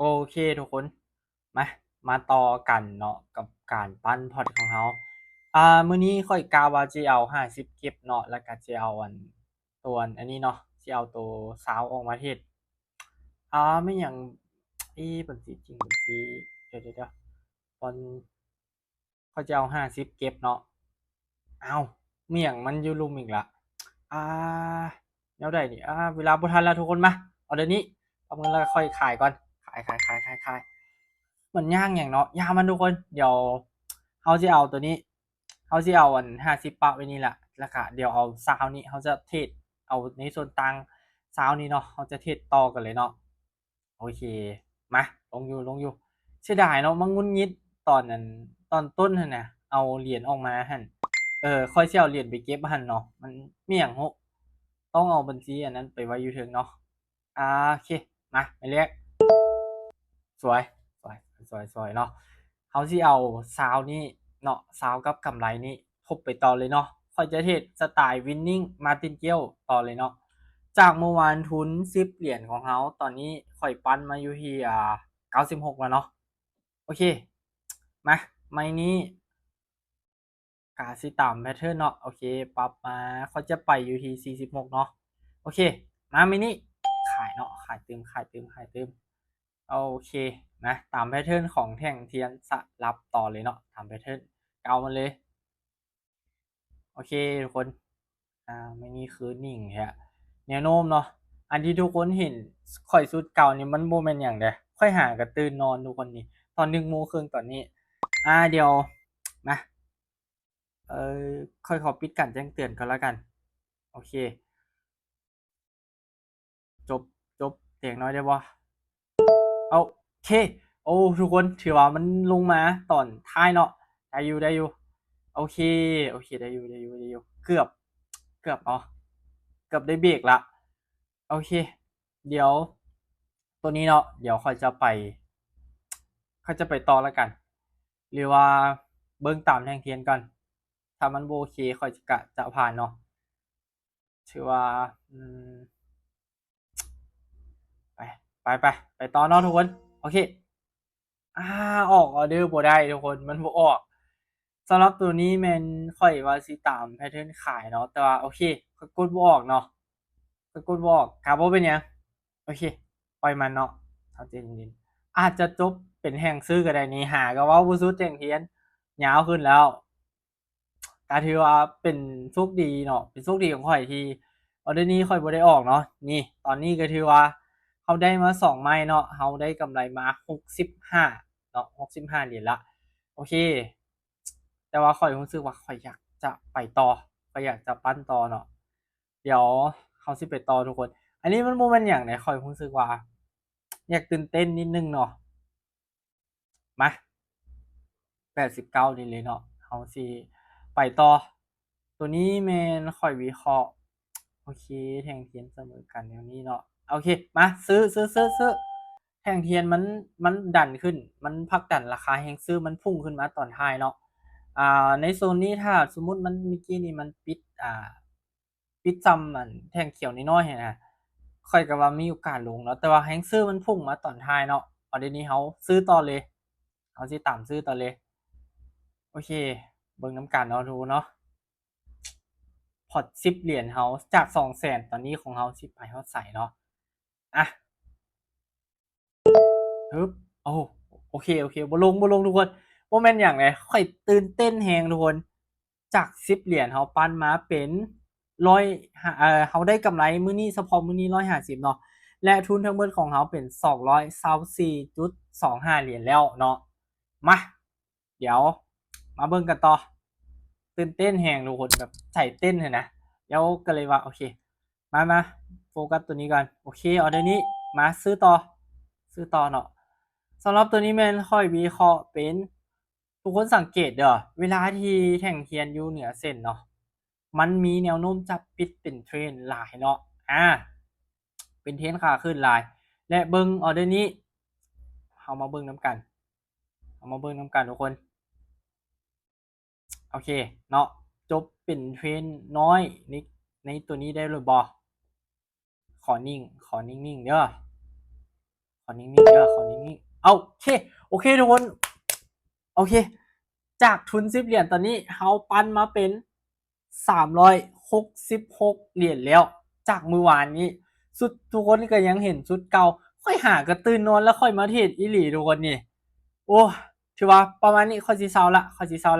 ໂອເຄທຸກຄົນ ມາ ມາຕໍ່ກັນເນາະ ກັບການປັ້ນພອດຂອງເຮົາ. ອ່າ ມື້ນີ້ຂ້ອຍກະວ່າຊິເອົາຫ້າສິບເກັບເນາະ ແລ້ວກະຊິເອົາອັນ ຕົວອັນ ອັນນີ້ເນາະ ຊິເອົາໂຕຊາວອອກມາເທຣດ. ອ່າ ແມ່ນຫຍັງ ເອ ບັນຊີຈິງ ບັນຊີ ດຽວໆໆ ບອນ ຂ້ອຍຈະເອົາຫ້າສິບເກັບເນາະ. ອ້າວ ແມ່ນຫຍັງ ມັນຢູ່ລຸ່ມອີກລະ. ອ່າ ແນວໃດນີ້ ອ່າ ເວລາບໍ່ທັນແລ້ວທຸກຄົນ. ມາ ເອົາດຽວນີ້ ປະເມີນແລ້ວຄ່ອຍຂາຍກ່ອນ. ຂາຍ ຂາຍ ຂາຍ ຂາຍ ຂາຍ. ມັນຍາກຫຍັງເນາະ ຢ່າມັນທຸກຄົນ. ດຽວເຮົາຊິເອົາໂຕນີ້ ເຮົາຊິເອົາອັນຫ້າສິບປະໄວ້ນີ້ລະ ແລ້ວກະດຽວເອົາຊາວນີ້ ເຮົາຈະເທຣດເອົາໃນສ່ວນຕ່າງຊາວນີ້ເນາະ ເຮົາຈະເທຣດຕໍ່ກັນເລີຍເນາະ. ໂອເຄ ມາ ລົງຢູ່ ລົງຢູ່. ເສຍດາຍເນາະ ມາຫງຸດຫງິດຕອນນັ້ນ ຕອນຕົ້ນຫັ້ນນະ ເອົາຫຼຽນອອກມາຫັ້ນ. ເອີ ຂ້ອຍຊິເອົາຫຼຽນໄປເກັບຫັ້ນເນາະ ມັນແມ່ນຫຍັງ ຕ້ອງເອົາບັນຊີອັນນັ້ນໄປໄວ້ຢູ່ເທິງເນາະ. ອ່າ ໂອເຄ ມາ ໝາຍເລກ ສວຍ ສວຍ ສວຍ ສວຍເນາະ. ເຮົາຊິເອົາຊາວນີ້ເນາະ ຊາວກັບກຳໄລນີ້ທົບໄປຕໍ່ເລີຍເນາະ. ຂ້ອຍຈະເທຣດສະໄຕລ໌ winning martingale ຕໍ່ເລີຍເນາະ. ຈາກເມື່ອວານທຶນສິບຫຼຽນຂອງເຮົາ ຕອນນີ້ຂ້ອຍປັ້ນມາຢູ່ທີ່ ອ່າ ເກົ້າສິບຫົກແລ້ວເນາະ. ໂອເຄ ມາ ໄມ້ນີ້ ກະຊິຕາມແພເທີນເນາະ. ໂອເຄ ປັບມາ ຂ້ອຍຈະໄປຢູ່ທີ່ສີ່ສິບຫົກເນາະ. ໂອເຄ ມາ ໄມ້ນີ້ ຂາຍເນາະ ຂາຍຕື່ມ ຂາຍຕື່ມ ຂາຍຕື່ມ. ໂອເຄ ມາ ຕາມແພເທີນຂອງແທ່ງທຽນສະຫຼັບຕໍ່ເລີຍເນາະ ຕາມແພເທີນເກົ່າມາເລີຍ. ໂອເຄທຸກຄົນ ອ່າ ໄມ້ນີ້ຄືນິ່ງແທ້. ແນວໂນ້ມເນາະ ອັນທີ່ທຸກຄົນເຫັນຂ້ອຍຊຸດເກົ່ານີ້ ມັນບໍ່ແມ່ນຫຍັງເດ້ ຂ້ອຍຫາກະຕື່ນນອນທຸກຄົນນີ້ ຕອນໜຶ່ງໂມງເຄິ່ງຕອນນີ້. ອ່າ ດຽວ ມາ ເອີ ຂ້ອຍຂໍປິດການແຈ້ງເຕືອນກ່ອນລະກັນ. ໂອເຄ ຈົບ ຈົບ ແຈ້ງໜ້ອຍໄດ້ບໍ່? ໂອເຄ ໂອ້ ທຸກຄົນ ຖືວ່າມັນລົງມາຕອນທ້າຍເນາະ. ໄດ້ຢູ່ ໄດ້ຢູ່. ໂອເຄ ໂອເຄ ໄດ້ຢູ່ ໄດ້ຢູ່ ໄດ້ຢູ່. ເກືອບ ເກືອບເນາະ ເກືອບໄດ້ເບຣກລະ. ໂອເຄ ດຽວ ໂຕນີ້ເນາະ ດຽວຂ້ອຍຈະໄປ ຂ້ອຍຈະໄປຕໍ່ລະກັນ ຫຼືວ່າເບິ່ງຕາມແທ່ງທຽນກ່ອນ. ຖ້າມັນບໍ່ໂອເຄ ຂ້ອຍກະຈະຜ່ານເນາະ. ຖືວ່າ ອືມ ໄປ ໄປ ໄປ ໄປຕໍ່ເນາະທຸກຄົນ. ໂອເຄ ອ່າ ອອກອໍເດີບໍ່ໄດ້ທຸກຄົນ ມັນບໍ່ອອກ. ສຳລັບໂຕນີ້ແມ່ນຂ້ອຍວ່າຊິຕາມແພເທີນຂາຍເນາະ ແຕ່ວ່າ ໂອເຄ ຂ້ອຍກົດບໍ່ອອກເນາະ ຂ້ອຍກົດບໍ່ອອກ ກະບໍ່ເປັນຫຍັງ. ໂອເຄ ປ່ອຍມັນເນາະ ເອົາໃຈເຢັນໆ. ອາດຈະຈົບເປັນແທ່ງຊື້ກະໄດ້ນີ້ ຫາກະເວົ້າບໍ່ສຸດ ແທ່ງທຽນຍາວຂຶ້ນແລ້ວ. ກະຖືວ່າເປັນໂຊກດີເນາະ ເປັນໂຊກດີຂອງຂ້ອຍທີ່ອໍເດີນີ້ຂ້ອຍບໍ່ໄດ້ອອກເນາະ. ນີ້ ຕອນນີ້ກະຖືວ່າເຮົາໄດ້ມາສອງໄມ້ເນາະ ເຮົາໄດ້ກຳໄລມາຫົກສິບຫ້າເນາະ ຫົກສິບຫ້າຫຼຽນລະ. ໂອເຄ ແຕ່ວ່າຂ້ອຍຮູ້ສຶກວ່າຂ້ອຍຢາກຈະໄປຕໍ່ ຂ້ອຍຢາກຈະປັ້ນຕໍ່ເນາະ. ດຽວເຮົາຊິໄປຕໍ່ທຸກຄົນ. ອັນນີ້ມັນບໍ່ແມ່ນຫຍັງເດ້ ຂ້ອຍຮູ້ສຶກວ່າຢາກຕື່ນເຕັ້ນນິດໜຶ່ງເນາະ. ມາ ແປດສິບເກົ້ານີ້ເລີຍເນາະ ເຮົາຊິໄປຕໍ່. ໂຕນີ້ແມ່ນຂ້ອຍວິເຄາະ ໂອເຄ ແທ່ງທຽນສະເໝີກັນແນວນີ້ເນາະ. ໂອເຄ ມາ ຊື້ ຊື້ ຊື້ ຊື້. ແທ່ງທຽນມັນ ມັນດັນຂຶ້ນ ມັນຜັກດັນລາຄາແຮງຊື້ມັນພຸ່ງຂຶ້ນມາຕອນທ້າຍເນາະ. ອ່າ ໃນໂຊນນີ້ ຖ້າສົມມຸດມັນ ເມື່ອກີ້ນີ້ມັນປິດ ອ່າ ປິດຊ່ຳອັນແທ່ງຂຽວນ້ອຍໆຫັ້ນນະ ຂ້ອຍກະວ່າມີໂອກາດລົງເນາະ ແຕ່ວ່າແຮງຊື້ມັນພຸ່ງມາຕອນທ້າຍເນາະ. ເອົາ ດຽວນີ້ເຮົາຊື້ຕໍ່ເລີຍ ເຮົາຊິຕາມຊື້ຕໍ່ເລີຍ. ໂອເຄ ເບິ່ງນຳກັນເນາະທຸກຄົນເນາະ. ພອດສິບຫຼຽນເຮົາຈາກສອງແສນ ຕອນນີ້ຂອງເຮົາຊິໄປຮອດໃສເນາະ. ອ່ະ ຮຶບ ໂອ້ ໂອເຄ ໂອເຄ ບໍ່ລົງ ບໍ່ລົງທຸກຄົນ ບໍ່ແມ່ນຫຍັງເດ້ ຂ້ອຍຕື່ນເຕັ້ນແຮງທຸກຄົນ. ຈາກສິບຫຼຽນເຮົາປັ້ນມາເປັນຮ້ອຍ ເອີ ເຮົາໄດ້ກຳໄລມື້ນີ້ ສະເພາະມື້ນີ້ຮ້ອຍຫ້າສິບເນາະ ແລະ ທຶນທັງເບິດຂອງເຮົາເປັນສອງຮ້ອຍຊາວສີ່ຈຸດສອງຫ້າຫຼຽນແລ້ວເນາະ. ມາ ດຽວມາເບິ່ງກັນຕໍ່. ຕື່ນເຕັ້ນແຮງທຸກຄົນ ແບບໃຈເຕັ້ນຫັ້ນນະ. ດຽວກະເລີຍວ່າ ໂອເຄ ມາ ມາໂຟກັສໂຕນີ້ກ່ອນ. ໂອເຄ ອໍເດີນີ້ ມາ ຊື້ຕໍ່ ຊື້ຕໍ່ເນາະ. ສຳລັບໂຕນີ້ແມ່ນຂ້ອຍວິເຄາະເປັນ ທຸກຄົນສັງເກດເດີ ເວລາທີ່ແທ່ງທຽນຢູ່ເໜືອເສັ້ນເນາະ ມັນມີແນວໂນ້ມຈະປິດເປັນເທຣນຫຼາຍເນາະ ອ່າ ເປັນເທຣນຂາຂຶ້ນຫຼາຍ. ແລະ ເບິ່ງອໍເດີນີ້ ເຮົາມາເບິ່ງນຳກັນ ເຮົາມາເບິ່ງນຳກັນທຸກຄົນ. ໂອເຄເນາະ ຈົບເປັນເທຣນນ້ອຍໃນ ໃນໂຕນີ້ໄດ້ຫຼືບໍ່? ຂໍນິ່ງ ຂໍນິ່ງໆເດີ ຂໍ ຂໍນິ່ງໆເດີ ຂໍນິ່ງໆ. ໂອເຄ ໂອເຄທຸກຄົນ ໂອເຄ ຈາກທຶນສິບຫຼຽນ ຕອນນີ້ເຮົາປັນມາເປັນສາມຮ້ອຍຫົກສິບຫົກຫຼຽນແລ້ວ ຈາກມື້ວານນີ້. ຊຸດ ທຸກຄົນກໍຍັງເຫັນຊຸດເກົ່າ. ຂ້ອຍຫາກໍຕື່ນນອນແລ້ວ ຂ້ອຍມາເທຣດອີ່ຫຼີ ທຸກຄົນນີ້. ໂອ້ ຖືວ່າປະມານນີ້ ຂ້ອຍຊິເຊົາລະ ຂ້ອຍຊິເຊົາລະ.